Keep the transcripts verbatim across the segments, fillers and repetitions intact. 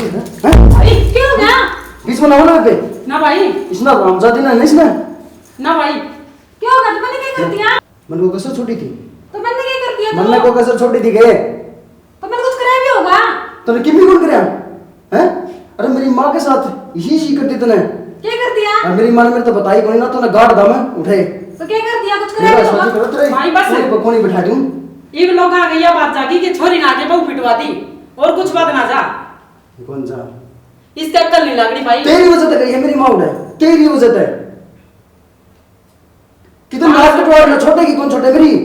हैं? भाई, क्या हो गया? बीच में ना होना बे। ना भाई। इसने हरामजादी ना, नहीं इसने। ना भाई। क्या हो गया? तो मैंने क्या कर दिया? मैंने को कसर छोड़ी थी। तो मैंने क्या कर दिया? मैंने को कसर छोड़ी थी के? तो मैंने कुछ कराया भी होगा। तूने किमी कौन कराया? हैं? अरे, मेरी माँ के साथ यही सी कर दी तूने। क्या कर दिया? अरे, मेरी माँ ने मेरे तो बताई कोई ना, तूने गाड़ दा मैं उठे। तो क्या कर दिया? कुछ कराया भी होगा। भाई, बस। कोनी बैठा दूं। इब लोग आ गई, बात जागी कि छोरी ना आके बहू पिटवा दी, और कुछ बात ना जा। कौन जा? इससे अक्ल नहीं लगनी भाई। तेरी वजह से गई है मेरी माँ उठे, तेरी वजह से। कितने नाक कटवा रहे, छोटे की कौन छोटे मेरी?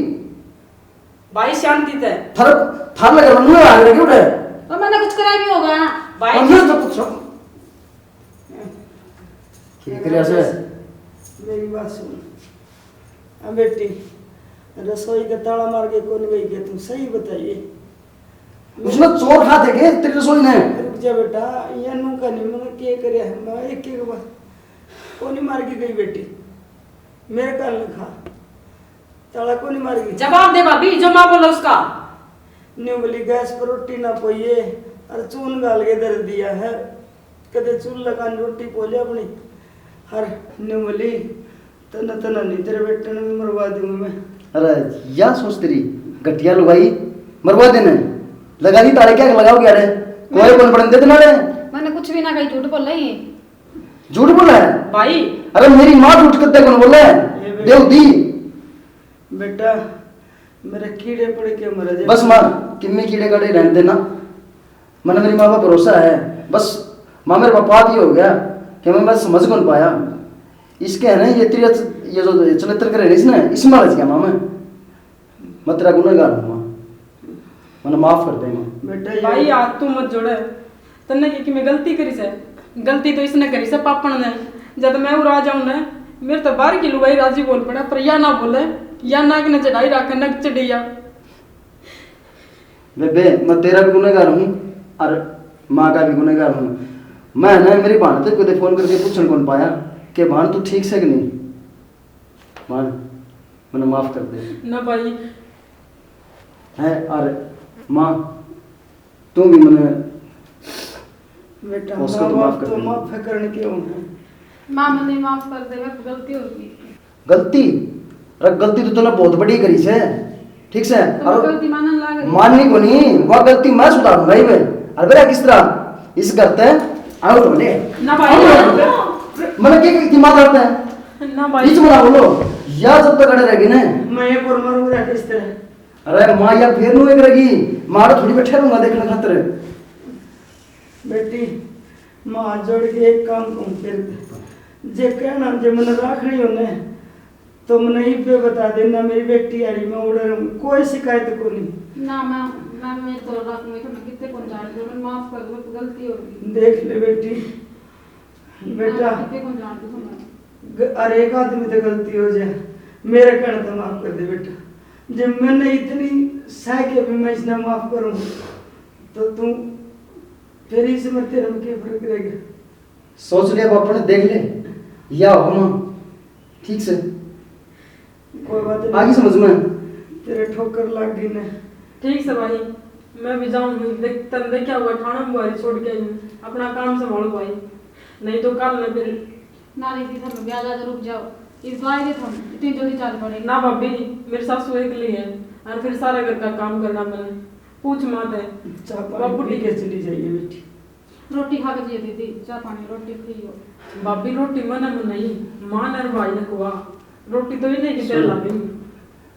भाई, शांति ते। थार, थार लगे मुंह आ रहे क्यों रे? तो मैंने कुछ कराया भी होगा। भाई, हमने तो कुछ क्या करे से? मेरी बात सुन। अब बेटी, रसोई का ताला मार के कौन गई के, तुम सही बताइए। उसने चोर खा थे के तेरी रसोई ने? रुक जा बेटा, ये नू का नहीं, मैंने के करे, मैं एक एक बार कोनी मार के गई बेटी, मेरे कान में खा। ताला कोनी मार गई। जवाब दे भाभी, जो माँ बोला उसका। न्यू बोली, गैस पर रोटी ना पोइए, और चून गाल के धर दिया है। कदे चूल्हा का रोटी पोले अपनी, हर न्यू बोली, तन्ने, तन्ने नहीं, तेरे बेटे ने भी मरवा दूंगी मैं। अरे, या सोच तेरी घटिया लुगाई, मरवा देने। लगा दी ताले, क्या लगाओगे? अरे, कोई कौन पड़न दे देना रे। मैंने कुछ भी ना कही, झूठ बोल रही है। झूठ बोला है? भाई। अरे, मेरी माँ झूठ करते कौन बोला है? ये बेटा। देव दी। बेटा, मेरे कीड़े पड़ के मर जाए। बस माँ, किम्मे कीड़े काड़े रहने देना। मैंने मेरी माँ पर भरोसा है। बस माँ, मेरे पाप ये हो गया कि मैं बस समझ कौन पाया। इसके है ना, ये तेरी, ये जो चरित्र करे इसने, इसमें रच गया माँ मैं। मैं तेरा गुनहगार हूँ माँ, मैंने माफ कर दे माँ। बेटा, ये भाई, हाथ तू मत जोड़े। तन्ने की, की मैं गलती करी से? गलती तो इसने करी से, पापण ने। जब मैं उरा जाऊं ना, मेरे तो बाहर की लुगाई राजी बोल पड़ा, पर या ना बोले, या नाक ने चढ़ाई रखे, नक चढ़िया। बेबे, मैं तेरा भी गुनहगार हूँ और माँ का भी गुनहगार हूँ। मैं ना, मेरी भाण तक कदे फोन करके पूछण कौन पाया कि भाण, तू ठीक से कि नहीं? भाण, मैंने माफ कर दे। ना भाई। है, और माँ, तू भी मैंने बेटा, उसको तो माँ माफ बाप कर तो दे। माफ करने के होंगे। माँ, मैंने माफ कर दे, मैं गलती हो गई। गलती? अरे, गलती तो तूने बहुत बड़ी करी से, ठीक से? तो और गलती मानन लाग गई। माननी को नहीं, वह गलती मैं सुधारूंगा ही मैं। अरे बेटा, किस तरह इस घर ते आउट होने? ना भाई। मैंने क्या दिमाग आता है? ना भाई। बीच में ना बोलो, या जब तक अड़े रहेगी ना। मैं एक और मारूंगा किस तरह। अरे माँ, या फिर नु एक रहेगी, मार थोड़ी बैठे रहूंगा देखने खातर। बेटी, मैं हाथ जोड़ के एक काम कहूँ फिर, जे कहना जे मैंने राखनी होने, तो मैंने इबे बता देना, मेरी बेटी आ रही, मैं उड़े रहूँ, कोई शिकायत को नहीं। ना, मैं, मैं, मैं तो रखूंगी, तो मैं कितने कौन जान दो, मैं माफ कर दो, गलती हो गई। देख ले बेटी, बेटा, मैं कितने कौन जान दो, मैं ग-, हर एक आदमी तो गलती हो जाए, मेरे कहने तो माफ कर दे बेटा। जब मैंने इतनी सह के भी मैं इसने माफ करूँ, तो तू फिर इसमें तेरे में क्या फर्क रहेगा? सोच ले बापू ने, देख ले, या हो माँ, ठीक से। कोई बात नहीं। आगी समझ में? तेरे ठोकर लग गई ना। ठीक से भाई, मैं भी जाऊँ। देख, तन देखा हुआ ठाणा बुआरी छोड़ के आई हूँ। अपना काम संभालो भाई, नहीं तो कल मैं फिर ना दीदी, थम ब्याह ज्यादा रुक जाओ। इस बार ये थम इतनी जल्दी चाल पड़े। ना भाभी, मेरी सासू एकली है और फिर सारा घर का काम करना मैंने। पूछ मत है। चाह पानी बाबू पी ठीक के है। चली जाइए बेटी। रोटी खा के जियो दीदी, चाह पानी रोटी खाइयो। भाभी, रोटी मने में नहीं, माँ ने और भाई ने खुआ। रोटी तो इन्हें की सुन। तेरे लाभी।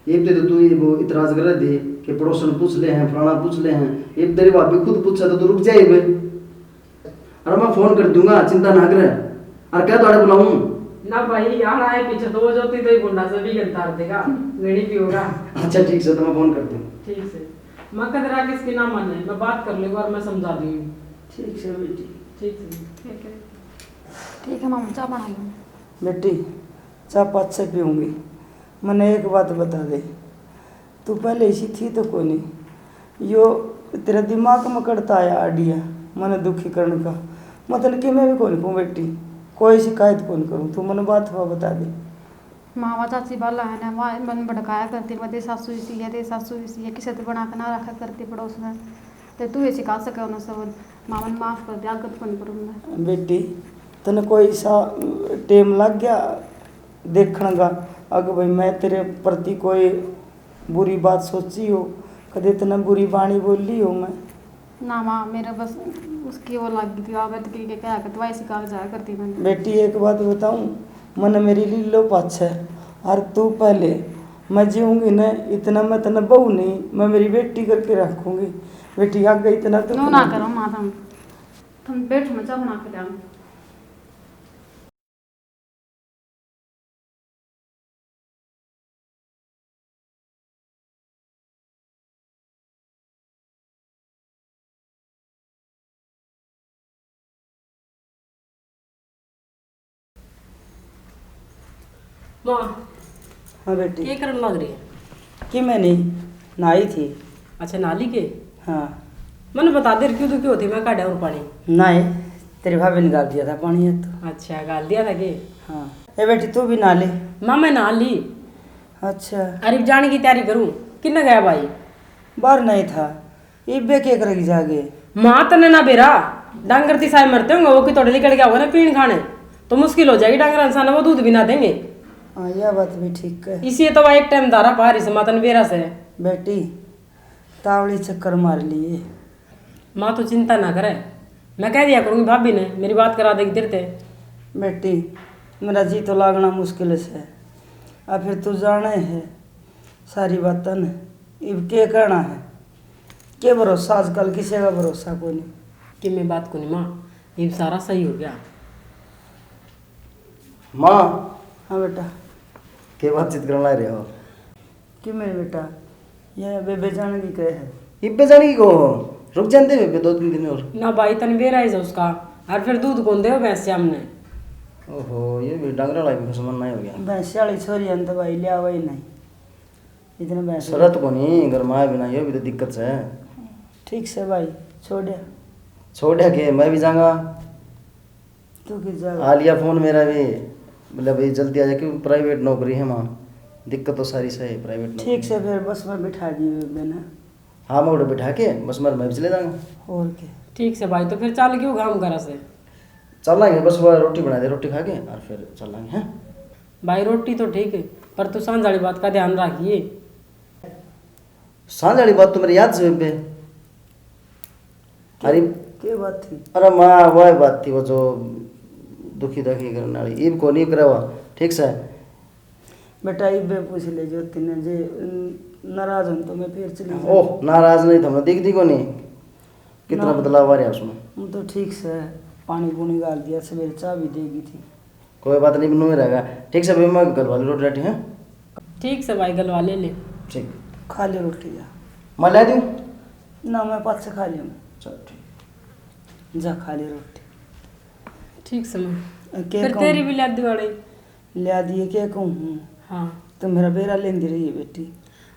ये तो तू ये वो इतराज कर रहे थे कि पड़ोसन पूछ ले हैं, फलाना पूछ ले हैं। ये तेरी भाभी खुद पूछा तो तू रुक जाए बे। अरे मैं फोन कर दूंगा, चिंता ना करे। और क्या ताड़े बुलाऊं? ना भाई, यार आए पीछे तो वो ज्योति तो ही गुंडा से भी गंदा देगा, गणी भी होगा। अच्छा ठीक से, तो मैं फोन कर दूं। ठीक से। मैं कद राकेश की ना माने, मैं बात कर लूंगा और मैं समझा दूंगी। ठीक से बेटी। ठीक से। ठीक है। ठीक है मामा, चाय बना लूँ। बेटी, चाय पाछे पीऊंगी, मने एक बात बता दे, तू पहले इसी थी तो कोनी, यो तेरा दिमाग में कड़ता आया आइडिया मने दुखी करण का, मतलब कि मैं भी कोनी कहूँ बेटी, कोई शिकायत कोनी करूँ, तू मने बात हुआ बता दे। माँ, वा चाची बाला है ना, वा मन भड़काया करती, वा तेरी सासू इसी है, तेरी सासू इसी है, किसे तो बना के ना रखा करती पड़ोस में, तो तू ये सिखा सके उन्हें सब। मामा ने माफ कर दिया, आगे तो कोनी करूँ मैं। बेटी, तने कोई सा टेम लग गया देखण का, अगर भाई मैं तेरे प्रति कोई बुरी बात सोची हो, कदे तने बुरी बाणी बोली हो मैं? ना माँ, मेरा बस उसकी वो लग गई थी आदत की, के कहा कर दवाई सिखा के जाया करती मैंने। बेटी, एक बात बताऊं, मन मेरी लीलो पाछे और तू पहले। मैं जीऊंगी ना, इतना मैं तने बहू नहीं, मैं मेरी बेटी करके रखूंगी। बेटी, आगे इतना तू नो ना करो माँ, तुम तुम बैठो, मैं चाय बना के लाऊं। माँ, हाँ बेटी। के करन लग रही है? कि मैं नहीं, नहाई थी। अच्छा, नहा ली के? हाँ। मन्ने बता दे, क्यों दुखी होती, मैं काढ़ा और पानी। नहीं, तेरी भाभी ने गाल दिया था पानी ये तो। अच्छा, गाल दिया था के? हाँ। ए बेटी, तू भी नहा ले। माँ, मैं नहा ली। अच्छा। अरे, जाने की तैयारी करूँ। किन्ने गया भाई? बाहर नहीं था। इब्बे के करेगी जाके? माँ, तन्ने ना बेरा, डांगर तिसाए मरते होंगे, वो की थोड़े लिकड़ गया होगा ना पीण खाने, तो मुश्किल हो जाएगी डांगर इंसान, वो दूध भी ना देंगे। हाँ, यह बात भी ठीक है। इसी तो वह एक टाइम धारा पा रही से, माँ, तन्ने बेरा से। बेटी, तावली चक्कर मार लिए। माँ, तू चिंता ना करे, मैं कह दिया करूँगी भाभी ने, मेरी बात करा देगी तेरे ते। बेटी, मेरा जी तो लागना मुश्किल से, आ फिर तू जाने है सारी बातन, इब के कहना है? के भरोसा, आजकल किसी का भरोसा कोनी। कि मैं बात कोनी माँ, इब सारा सही हो गया। माँ। हाँ बेटा। के बातचीत करने लग रहे हो? कि मेरे बेटा, ये बेबे जाने की कहे है। इब्बे जाने की को? रुक जाते बेबे दो तीन दिन और। ना भाई, तन बेरा ही जा उसका, और फिर दूध कौन दे भैंस से हमने? ओहो, ये भी डंगरा वाला भी समझ नहीं हो गया। भैंस वाली छोरी है तो भाई, ले आवे ही नहीं। इतने भैंस शरत को नहीं, घर में बिना ये भी तो दिक्कत है। ठीक से भाई, छोड़ दे। छोड़ दे के, मैं भी जाऊंगा। तू किस जगह? आ लिया फोन मेरा भी, बोला, "भाई, जल्दी आ जा, क्यों प्राइवेट नौकरी है माँ, दिक्कत तो सारी सही है प्राइवेट नौकरी।" ठीक से, फिर बस में बिठा दी बेबे ने। हाँ, मैं उधर बिठा के बस में मैं भी चले जाऊंगा। और क्या? ठीक से भाई, तो फिर चल क्यों काम करा से? चलेंगे, बस वो रोटी बना दे, रोटी खा के और फिर चलेंगे, हैं? भाई, रोटी तो ठीक है, पर तू सांझ वाली बात का ध्यान रखिए। सांझ वाली बात तो मेरी याद से बेबे। अरे, के बात थी? अरे माँ, वही बात थी, वो जो दुखी दुखी करने वाली, इब को नहीं करे वो, ठीक से? बेटा, इबे पूछ ले ज्योति ने, जे, न-, नाराज हो तो मैं फिर चली जाऊँ। ओह, नाराज नहीं था, मैं दिखती को नहीं, कितना ना। बदलाव आ रहा उसमें। वो तो ठीक से पानी पुनी गाल दिया, सवेरे चाय भी देगी थी। कोई बात नहीं, बनू ही रहेगा। ठीक से भाई, मैं गलवा लूँ रोटी राटी, हैं? ठीक से भाई, गलवा ले ले। ठीक। खा ले रोटी जा। मैं ला दूँ? ना, मैं पाछे खा लिया। चल ठीक। जा खा ले रोटी। ठीक से माँ। अ, के फिर कहूँ? तेरी भी ला दी वाली। ला दिए, के कहूँ? हाँ। तो मेरा बेरा लेंदी रही है बेटी।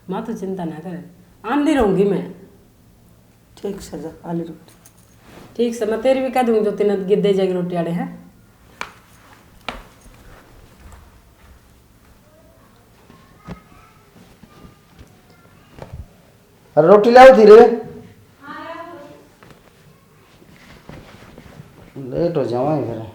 माँ, तू चिंता ना कर, आंदी रहूंगी मैं। ठीक से जा, आली रोटी। ठीक से, मैं तेरी भी कह दूंगी, जो तीन गिद्दे जाएगी रोटी आड़े हैं। अरे, रोटी लाओ थी रे, लेट हो जावा फिर।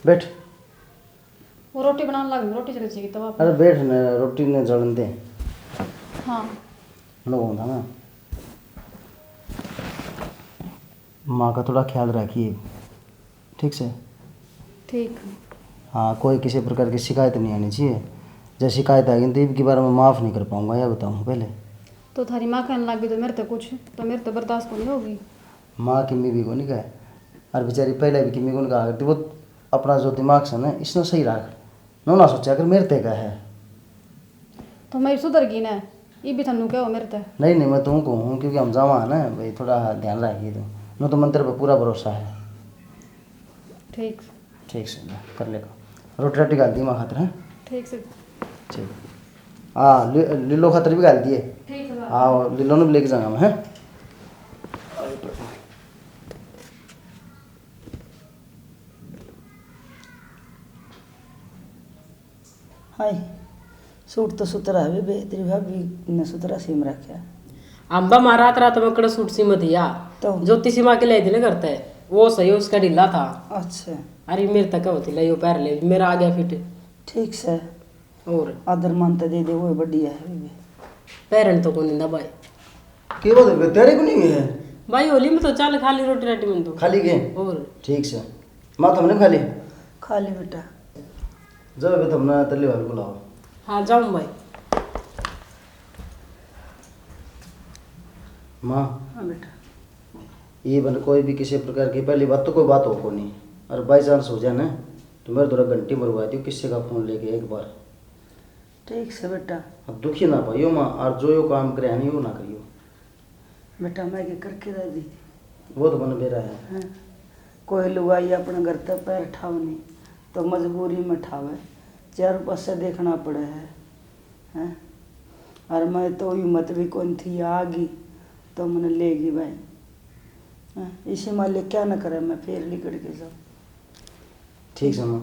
बैठ। वो रोटी बनाने लग, रोटी चल जाएगी तवा पे। अरे बैठ न, रोटी ने जलन दे। हाँ। लो, था ना। माँ का थोड़ा ख्याल रखिए, ठीक से? ठीक है। हाँ, कोई किसी प्रकार की शिकायत नहीं आनी चाहिए। जब शिकायत आ गई तो इनके बारे में माफ़ नहीं कर पाऊंगा, यह बताऊँ पहले। तो थारी माँ कहने लग गई तो मेरे तो कुछ, तो मेरे तो बर्दाश्त को नहीं होगी। माँ किमी भी को नहीं कहे, और बेचारी पहले भी किमी को नहीं कहा करती। वो अपना जो दिमाग से ना, इसने सही रख, नो ना सोचा कर मेरे ते का है। तो मैं सुधर गई ना, ये भी थन्नू कहो मेरे ते। नहीं, नहीं, मैं तुम कहूँ, क्योंकि हम जावा है ना भाई, थोड़ा ध्यान रखिए तुम। नो तो मंत्र पे पूरा भरोसा है। ठीक। ठीक से, ले, कर लेगा। रोटी राटी घाल दी माँ खातर, हैं? ठीक से। ठीक। हाँ, लि-, लिलो खातर भी घाल दिए। ठीक है। हाँ, लिलो ने भी लेके जाऊंगा मैं, हैं? हाय, सूट तो सुथरा है बेबे, तेरी भाभी ने सुथरा सीम रखा। अम्बा माँ रात रात में कड़ा सूट सीम दिया। तो? ज्योति सीमा के ले दिले करते, वो सही उसका ढीला था। अच्छा। अरे मेरे तक होती ले, यो पहर ले, मेरा आ गया फिट। ठीक से। और? आदर मान तो दे दे, वो बढ़िया है बेबे। पहरन तो कौन दिंदा भाई। के बात है, तैयारी को नहीं हुई है? भाई होली में तो चल खाली रोटी राटी में तो। खाली के? और? ठीक से। माँ, तुमने खा ली? खा ली बेटा। जाओ, अभी तुमने तल्ली वाले बुलाओ। हाँ, जाऊँ भाई। माँ। हाँ बेटा। ये बन कोई भी किसी प्रकार की पहली बात तो कोई बात हो को नहीं, और बाई चांस हो जाए ना, तो मेरे थोड़ा घंटी मरवा दियो किसी का फोन लेके एक बार। ठीक से बेटा। अब दुखी ना पाइयो माँ, और जो यो काम करे है नहीं, वो ना करियो। बेटा, मैं के करके राजी? वो तो मन बेरा है। हैं? कोई लुगाई अपने घर तक पैर ठाव नहीं, तो मजबूरी में ठावे, चारों पासे देखना पड़े है। हैं? और मैं तो हिम्मत भी कौन थी, आ गई तो मैंने ले गई भाई। हैं? इसी माले क्या न करे, मैं फिर लिकड़ के जाऊँ। ठीक से माँ।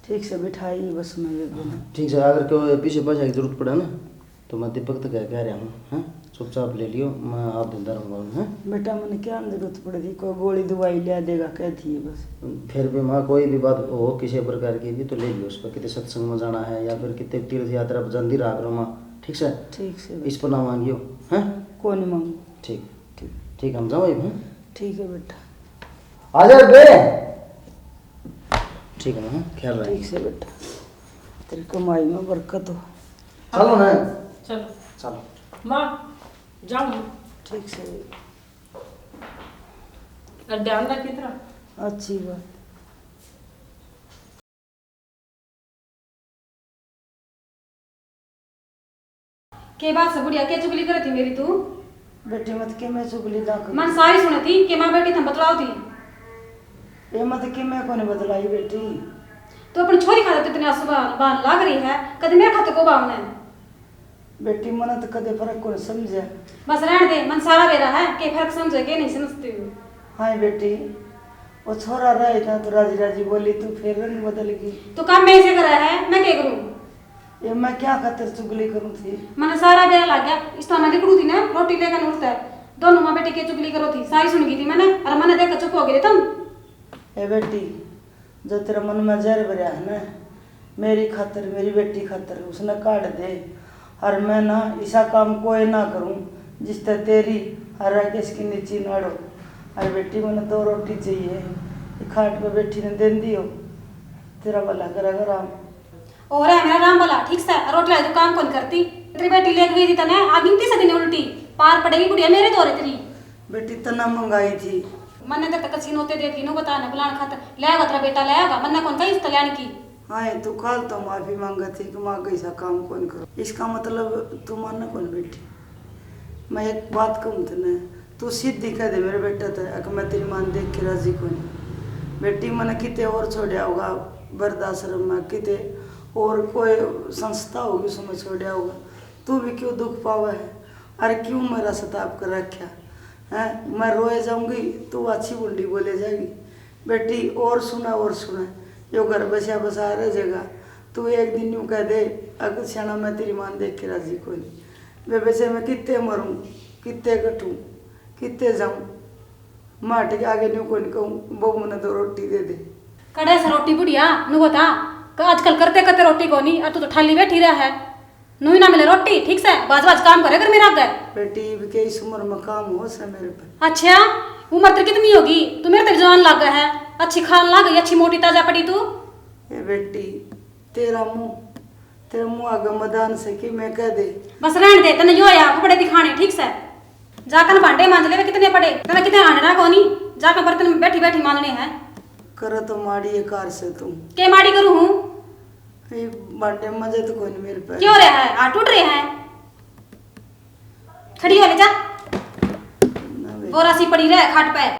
ठीक से बिठाई बस में बेबे ने। ठीक से, अगर कोई पीछे पैसा की जरूरत पड़े ना, तो मैं दीपक तक कह, कह रहा हूँ, हैं? चुपचाप ले लियो, मैं आप देता रहूँगा, हैं? बेटा, मैंने क्या जरूरत पड़ रही, कोई गोली दवाई ले देगा, कह दिए बस। फिर भी माँ, कोई भी बात हो किसी प्रकार की भी, तो ले लियो उस पर, कितने सत्संग में जाना है या फिर कितने तीर्थ यात्रा पर जाती रहा करो माँ, ठीक से? ठीक से इस बेटा। पर ना मांगियो, हैं? कोई नहीं मांगू। ठीक। ठीक। ठीक, हम जाओ, हैं? ठीक है बेटा। आ जा बे। ठीक है, हाँ, ख्याल रख। ठीक से बेटा, तेरी कमाई में बरकत हो। चलो ना। चलो। चलो। माँ, जाऊँ। ठीक से। और ध्यान रख इतना। अच्छी बात। के बात से बुढ़िया, के चुगली करे थी मेरी तू? बेटी, मत के मैं चुगली ना करूँ। मन सारी सुने थी के माँ बेटी थम बतलाओ थी। ये मत के मैं कोने बतलाई बेटी। तू अपनी छोरी खातर इतने आंसू बहान, बहान लाग रही है, कदे मेरे खातर को बहावना है? बेटी, मने तो कदे फर्क कोने समझा। बस रहन दे, मन सारा बेरा है, के फर्क समझे, के नहीं समझती हूँ। हाँ बेटी, वो छोरा रहा था तो राजी राजी बोली, तू फिर रंग बदल गई। तो काम मैं इसे करा है, मैं क्या करूँ? ये मैं क्या खातिर चुगली करूँ थी? मने सारा बेरा लग गया, इस तरह मैं लिकड़ू थी ना, रोटी लेकर उठता है, दोनों माँ बेटी के चुगली करो थी, सारी सुन गई थी मैंने, और मने देख के चुप हो गए तुम। ए बेटी, जो तेरे मन में जहर भरया है ना, मेरी खातर, मेरी बेटी खातर उसने काढ़ दे। और मैं ना ऐसा काम कोई ना करूं जिससे तेरी और राकेश की नीची नाड़ हो। और बेटी, मैंने दो रोटी चाहिए, ये खाट पे बैठी ने दे दियो, तेरा भला करेगा राम। और है मेरा राम भला, ठीक से, रोटी वाली तू काम कौन करती? तेरी बेटी लेके गई थी तने, आ गिनती से दिन उल्टी पार पड़ेगी बुढ़िया मेरे दौरे तेरी। बेटी, तन्ने मंगाई थी। मन्ने तो कच्ची नोते दे दी, नु बता न बुलान खातर। ले आगा तेरा बेटा, ले आगा, मन्ने कौन कही उसने लेने की। हाँ, तू काल तो माफी मांगे थी कि माँ कैसा काम कौन करो। इसका मतलब तू माने कौन बेटी? मैं एक बात कहूँ तन्ने, तू सीधी कह दे मेरे बेटे ते, अक मैं तेरी माँ देख के राजी कोनी। बेटी, मने किते और छोड़ा होगा वृद्धाश्रम में, किते और कोई संस्था होगी उसमें छोड़ा होगा। तू भी क्यों दुख पावे है? अरे क्यों मेरा सताप कर रखा है? मैं रोए जाऊंगी, तू अच्छी बुंडी बोले जाएगी। बेटी, और सुना, और सुना, यो घर बसा बसा रह जाएगा। तू एक दिन यूं कह दे, अक स्याणा, मैं तेरी माँ देख के राजी कोनी। बेबे से मैं कित्ते मरूं, कित्ते कटूं, कित्ते जाऊं, मैं हट के आगे न्यू कोनी कहूं, बहू मने दो रोटी दे दे। कड़े से रोटी बुढ़िया, नु बता, क-, आजकल करते करते रोटी कोनी, और तू तो ठाली बैठी रहा है। नुई ना मिले रोटी, ठीक से, बाज बाज काम करे कर मेरा आगे। बेटी, इब के इस उम्र में काम हो से मेरे पे? अच्छा, उम्र तेरी कितनी होगी? तू मेरे तक जवान लागे है, अच्छी खान लाग गई, अच्छी मोटी ताजा पड़ी तू। ए बेटी, तेरा मुंह, तेरे मुंह आगे मैदान से कि मैं कह दे। बस रहन दे, तने यो या कपड़े दिखाने, ठीक से। जाकर भांडे मांज ले, वे कितने पड़े, तने कितने आने रहा कोनी, जाकर बर्तन बैठी बैठी मांजने हैं। करे तो माड़ी है कार से तू। के माड़ी करूँ हूँ? ये भांडे मजे तो कोनी मेरे पे। क्यों रहा है, हाथ टूट रहे हैं? खड़ी हो ले जा। ना बे। बोरा सी पड़ी रहे खाट पे।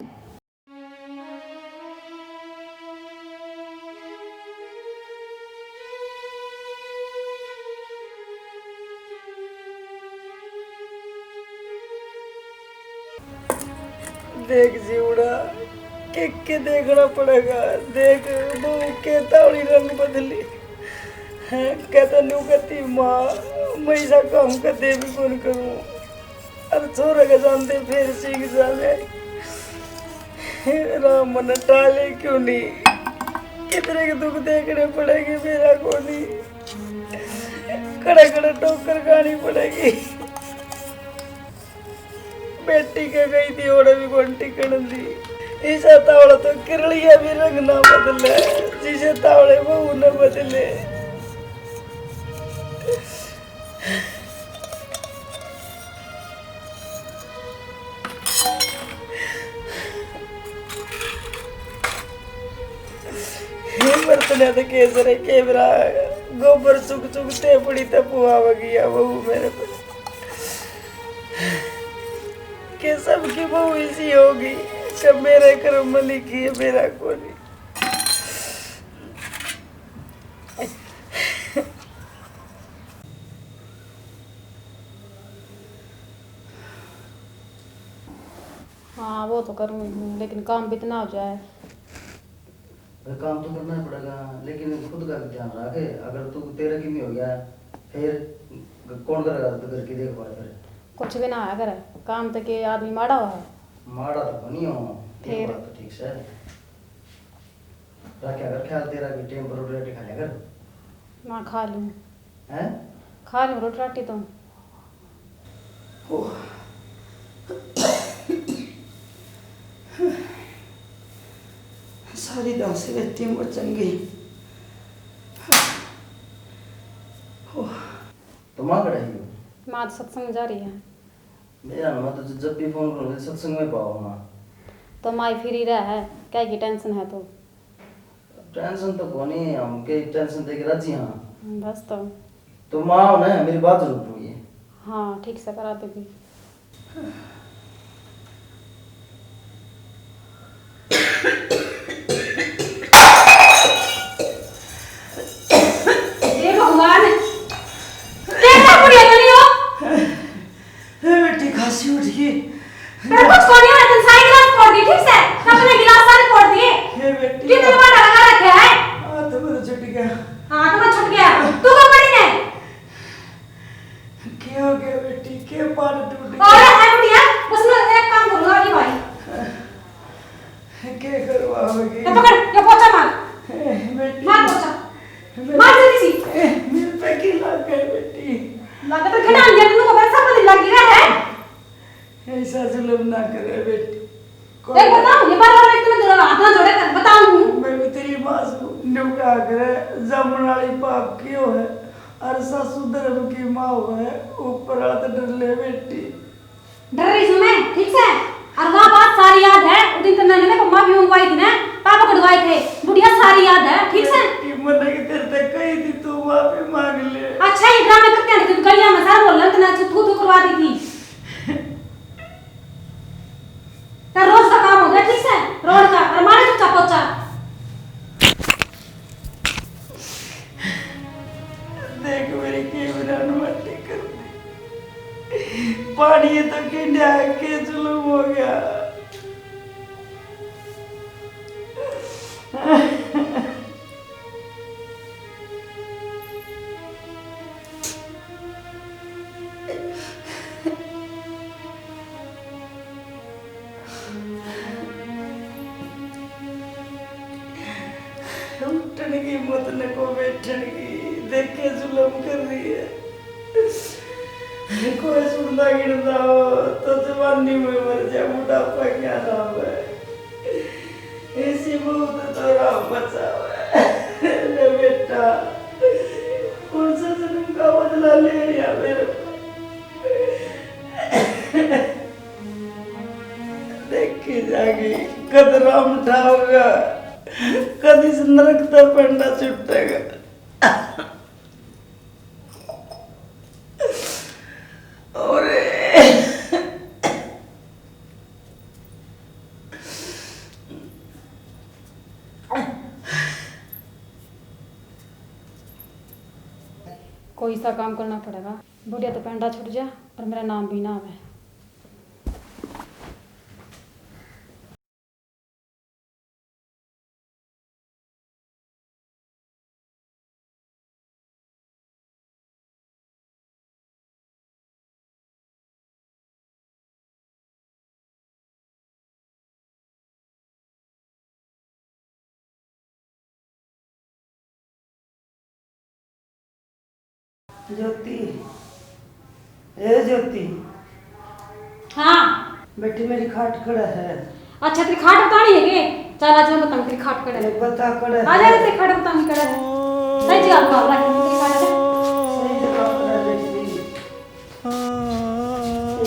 देख जीवड़ा, के, के देखना पड़ेगा। देख, बहू के तावड़ी रंग बदली। कहता न्यू कहती, "माँ, मैं ऐसा काम कदे भी कौन करूँ।" अरे छोरा के जानते फिर सीख जावे। राम मन टाले क्यों नहीं? कितने के दुख देखने पड़ेंगे मेरा को नहीं। कड़ा कड़ा ठोकर खानी पड़ेगी। बेटी के गई थी, ओड़े भी कौन टिकण दी। इसे तावड़े तो किरलिया भी रंग ना बदले, जिसे तावड़े बहू न बदले। हे मरतने तो केसरे केवरा, गोबर चुग चुग ते पड़ी ते पुआवगी या बहू मेरे पे। के सबकी बहू इसी होगी कि मेरे कर्म में लिखी है, मेरा कोनी। हाँ, वो तो करूँ ही हूँ, लेकिन काम भी इतना हो जाए। अरे, काम तो करना ही पड़ेगा, लेकिन खुद का भी ध्यान रख। अगर तू तेरा किमी हो गया, फिर कौन करेगा घर की देखभाल? फिर कुछ भी ना होया करे, काम तो के आदमी माड़ा हो है। माड़ा तो कोनी हो, ये फिर? बात तो ठीक से रखा कर ख्याल, तेरा भी टेम पर रोटी राटी खा लिया कर। ना खा लूँ। हैं? खा लूँ रोटी राटी तो। ओह। सारी दांसे बेटी मर चंगी। ओह। तो माँ कड़े ही हो? माँ तो सत्संग जा रही है। मेरा माँ तो जब भी फोन करूँ, सत्संग में पाओ माँ। तो माई फ्री रह है, क्या की टेंशन है तो? टेंशन तो कोनी, हम के टेंशन दे के राजी हाँ। बस तो। तो माँ हो ना, मेरी बात जरूर सुनिए। हाँ, ठीक से करा दूंगी। हे भगवान, कैसा बुढ़िया बनी हो? हे बेटी, खांसी उठ गई। तेरे कुछ कोनी हो रहा, तूने सारी गिलास फोड़ दी, ठीक से? अपने गिलास सारे फोड़ दिए। हे बेटी। कितने बड़ा लगा रखे है? हाथ मेरा छूट गया। हाथ में छूट गया। तू कब पड़ी ने? क्या हो गया बेटी? क्या पार टूट गया? और है बुढ़िया, बस मैं एक काम करूंगा अभी भाई। के करवाओगे? ये पकड़, ये पोछा मार। ए, बेटी। मार पोछा। बेटी। मार जल्दी सी। ए, मेरे पे की लग गए बेटी? लग तो घिना लिया, तू तो सब दिन लगी रहा है। ऐसा जुल्म ना करे बेटी। देख, बताऊं, ये बार-बार मैं तुम्हें दोनों हाथ ना जोड़े कर, बताऊं। मैं भी तेरी माँ से न्यू कहा करे, जामण वाली पाप की हो है, और सासू धर्म की माँ हो है, ऊपर वाला तो डर ले बेटी। डर रही हूँ मैं, ठीक से? और वहाँ बात सारी याद है, उस दिन तो मैंने मेरे को माफी मंगवाई थी ना, पाप कढ़वाए थे, बुढ़िया सारी याद है, ठीक से? बेटी, मैंने कि तेरे तक कही थी, तू माफी मांग ले। अच्छा, ये ड्रामे करते हैं, तू गलियां में सारा मोहल्ला इतना अच्छी थू थू करवा दी थी। तेरा रोज का काम हो गया, ठीक से? रोड का, और मारे चुपचाप पोछा। देख मेरी कैमरा ने मट्टी कर दी। पानी तो किंडा है, के जुल्म हो गया। उठण की हिम्मत न को बैठण की, देखे जुल्म कर रही है। कोई सुनता गिणता हो तो जवानी में मर जा, बुढ़ापा क्या नाम है। इसी मौत तो राम बचावे। ले बेटा, कौन सा जन्म का बदला ले लिया मेरे? देखी जागी, कद राम ठावेगा, कद इस नरक तै पेंडा छुटेगा। और कोई सा काम करना पड़ेगा, बुढ़िया तो पेंडा छूट जा और मेरा नाम भी ना आवे। ज्योति, ए ज्योति। हाँ। बेटी, मेरी खाट कड़े है? अच्छा, तेरी खाट बतानी है के? चल, आज मैं बताऊँ तेरी खाट कड़े। ए, बता कड़े है। आ जा, तेरी खाट बताऊँ कड़े है। सही जगह बुला रहा है, तेरी खाट है। सही जगह बुला बेटी।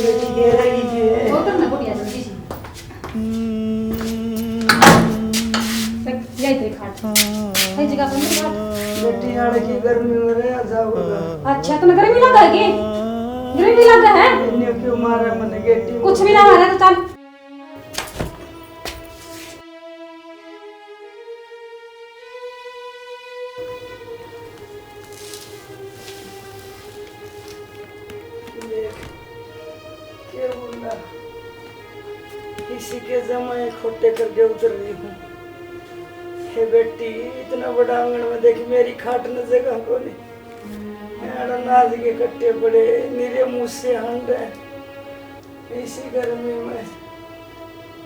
बेटी, दे रही है। वो तो मैं बढ़िया जल्दी सी। देख, यही तेरी खाट। सही जगह पर मेरी खाट। बेटी, आड़े की गर्मी में रहा जाऊंगा। अच्छा, तुम्हें गर्मी लगा है के? गर्मी लगा है? इन्हें क्यों मारा मैंने गेटी? कुछ भी ना मारा तो चल। देख, के बोला, किसी के जमाए खोटे करके उतर रही हूँ। हे बेटी, इतना बड़ा आंगन में देख, मेरी खाट न जगह कोनी। मेरा नाज के कट्टे पड़े, निरे मुँह से हंड है। इसी गर्मी में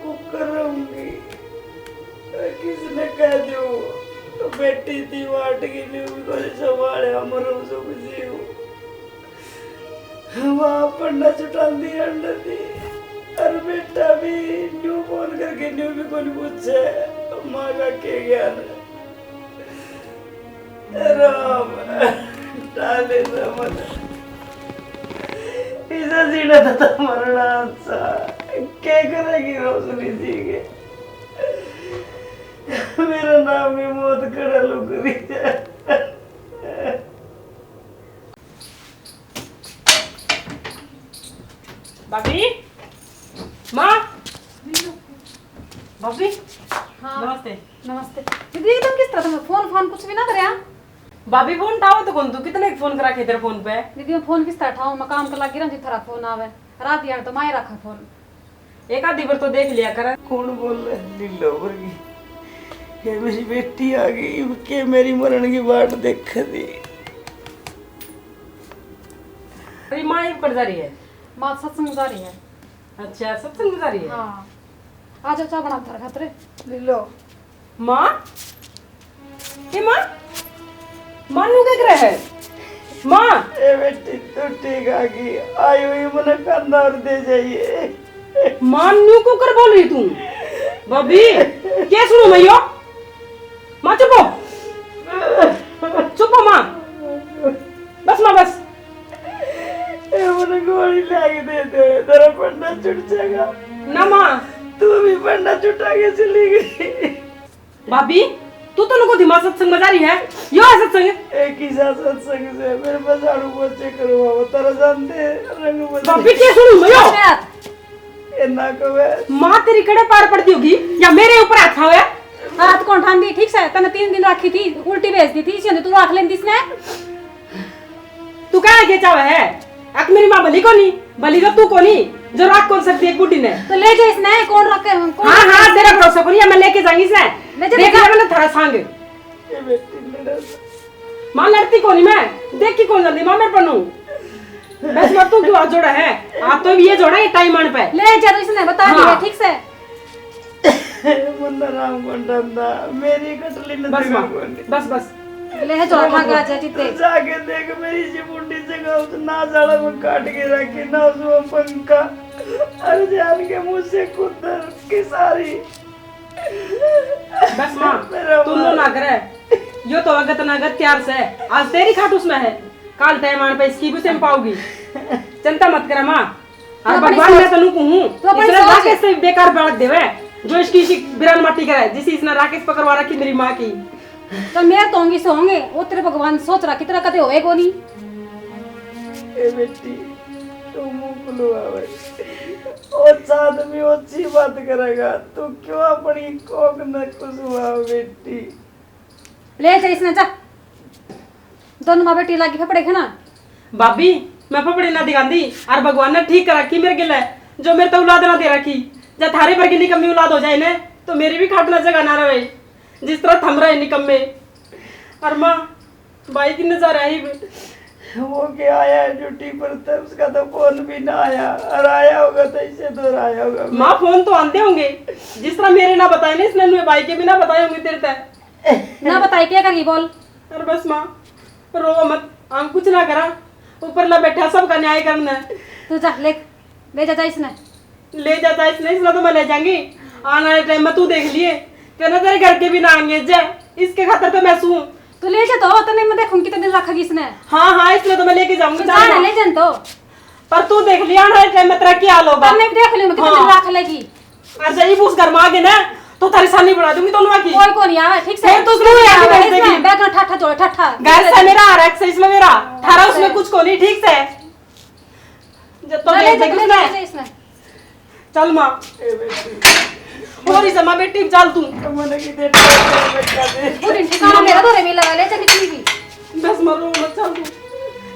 कुकर रहूंगी। किसने कह दूं, बेटी थी वाट की, न्यू भी कोई संभाले, मरूं सुख जीव। वहाँ पंडा छुटांदी अंडा थी, और बेटा भी न्यू फोन करके न्यू भी कोनी पूछे, माँ का के ज्ञान। राम, डाले समझ। इसे जीना था तो मरना अच्छा। क्या करेगी रोशनी जी के? मेरा नाम भी मौत कड़ा लुक रही है। भाभी, माँ, भाभी, हाँ। नमस्ते। नमस्ते। दीदी, एकदम किस तरह से फोन, फोन कुछ भी ना करया? भाभी, फोन उठाओ तो कौन, तू कितने फोन करा के तेरे फोन पे? दीदी, मैं फोन किस तरह उठाऊं? मैं काम कर लगी रहूं, जिस तरह फोन आवे। रात यार तो माए रखा फोन। एक आधी बार तो देख लिया कर। कौन बोले लीलो वर्गी? ये मेरी बेटी आ गई, के मेरी मरण की बाट देख दी। तेरी माँ एक पर जा रही है? माँ सत्संग जा रही है। अच्छा, सत्संग जा रही है? हाँ। आ जाओ, चाय बना थारे खातर। ले लो। माँ, ए माँ, माँ न्यू क्या करे है? माँ। ए बेटी, तू ठीक आ गई। आई हुई मने कांदा और दे जाइए। माँ न्यू क्यों कर बोल रही तू? भाभी, क्या सुनूं मैं यो? माँ चुप हो। चुप हो माँ। बस माँ, बस। ए, मने गोली लाके दे दे, तेरा पंडा छूट जाएगा। ना माँ। तू भी पंडा छुटा के चली गई। भाभी, तू तो नको दिमाग सत्संग में जा रही है। यो है सत्संग। ए, किसा सत्संग से? मेरे पास झाड़ू पोछे करवाओ, तेरा जानते हैं, रंग बदल। भाभी, क्या सुनूं मैं यो? ए, ना कहे। माँ तेरी कड़े पार पड़ती होगी या मेरे ऊपर हाथ आवे? हाथ कौन ठांदी? ठीक से तने तीन दिन राखी थी, उल्टी भेज दी थी, इसी तू राख लेंदी इसने। तू कहाँ के चावे है? अक मेरी माँ भली कोनी, भली तो तू कोनी, जो राख कौन सकती एक बूढ़ी ने। तो ले जा इसने, कौन रखे, कौन हाँ, रखे हाँ, इसने? तेरा भरोसा कोनी है, मैं लेके जाऊंगी इसने। ले जा, देख ले जा। मैंने थारा सांग। ये बेटी लड़ा। माँ लड़ती कोनी मैं, देख की कौन जाती माँ मेरे पन्नू। बस माँ तू क्यों हाथ जोड़ा है? आप तो ये जोड़ा ये टाइम आने पे। ले जा तो इसने बता दिया हाँ। ठीक से। मुन्ना राम को डंडा, मेरी कटली न बस देखा माँ, कोनी। बस, बस। ले जा, भाग आ जा, जीते। तू जाके देख, मेरी जी मुंडी जगह उस ना जाला में काट के रखी, ना उसमें पंखा। अरे जान के मुझसे कुदर की सारी। बस माँ, मेरा तू माँ। मुंह ना करे। यो तो अगत ना अगत तैयार से। आज तेरी खाट उसमें है, काल टाइम आने पे इसकी भी सेम पाओगी। चिंता मत करे माँ। तू और अपनी भगवान, सोच, मैं तन्नू कहूँ, तू अपनी इसने सोच। राकेश से बेकार बात देवे, जो इसकी, इसकी बिरान माटी करे, जिसे इसने राकेश पकड़वा रखी मेरी माँ की। तो मैं तो होंगी से होंगे, वो तेरे भगवान सोच रहा कितना कदे होए कोनी। ए बेटी, तू मुंह खुलवा भाई। ओ आदमी अच्छी बात करेगा, तू क्यों अपनी कोख न खुसवा बेटी? ले जा इसने, जा। दोनों माँ बेटी लागी फपड़े खाना। भाभी, मैं फपड़े ना दिखांदी, और भगवान ने ठीक कर रखी मेरे गिले, जो मेरे तो औलाद ना दे रखी। जब थारे पर की निकम्मी औलाद हो जाए ने, तो मेरी भी खाट ना जगह ना रहे, जिस तरह थम रहे निकम्मे। और माँ, भाई किन्ने जा रहा है? वो क्या आया है ड्यूटी पर, तब उसका तो फोन भी ना आया, और आया होगा तो इसे तो आया होगा। माँ, फोन तो आते होंगे, जिस तरह मेरे ना बताए ना इसने, नुए भाई के भी ना बताए होंगे तेरे तय। ना बताए, क्या करी बोल? अरे बस माँ, रो मत, हम कुछ ना करा, ऊपरला बैठा सबका न्याय करना है। तू जा, ले, ले जा, जा इसने। ले जा, जा इसने, इसने तो मैं ले जाऊंगी। आने वाले टाइम में तू देख लिए, तेरे, तेरे घर के भी ना आएंगे जा, इसके खातर तो मैं सूं। तू ले जा तो, तने मैं देखूंगी कितने दिन रखेगी इसने। हाँ, हाँ, इसने तो मैं लेके जाऊंगी, तू जा ना, ले जा तो। पर तू देख लिया ना, इस टाइम में तेरा क्या हाल होगा? पर मैं देख लूंगी कितने दिन हाँ। रख लेगी। अच्छा, ये उस घर में आ गए ना, तो थारी सानी बना दूंगी दोनों की। कोई को नहीं आवे, ठीक से? फिर तो उसने तू भी आके आवे, भेज देगी। इसमें बैग में ठट्ठा जोड़े, ठट्ठा। घर से मेरा आ रहा है, एक्सरसाइज में मेरा। थारा उसमें कुछ को नहीं, ठीक से? जब तो ले भेज जा, देगी ले जा, उसने। ले जा इसमें। चल माँ। ए बेटी। और इस माँ बेटी चल तू। मैंने की दे दे, बच्चा दे। पूरी ठिकाना मेरा तो रे मिला ले, चल निकली भी। बस मरो मत, चल तू।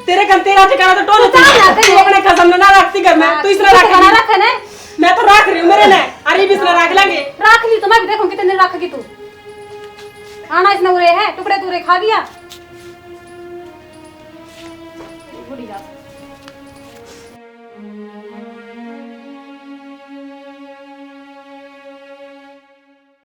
तेरे कन तेरा ठिकाना तो टोल तू चल ना, तू अपने खसम ने ना रखती घर में, हाँ, तू इसने तू रख ठिकाना रख। रख ना। मैं तो रख रही हूँ मेरे ने, अरे भी इसने रख लेंगे। रख ली तो मैं भी देखूँ कितने दिन रखेगी तू। आना इसने उरे है, टुकड़े टुकड़े खा गया। बुढ़िया।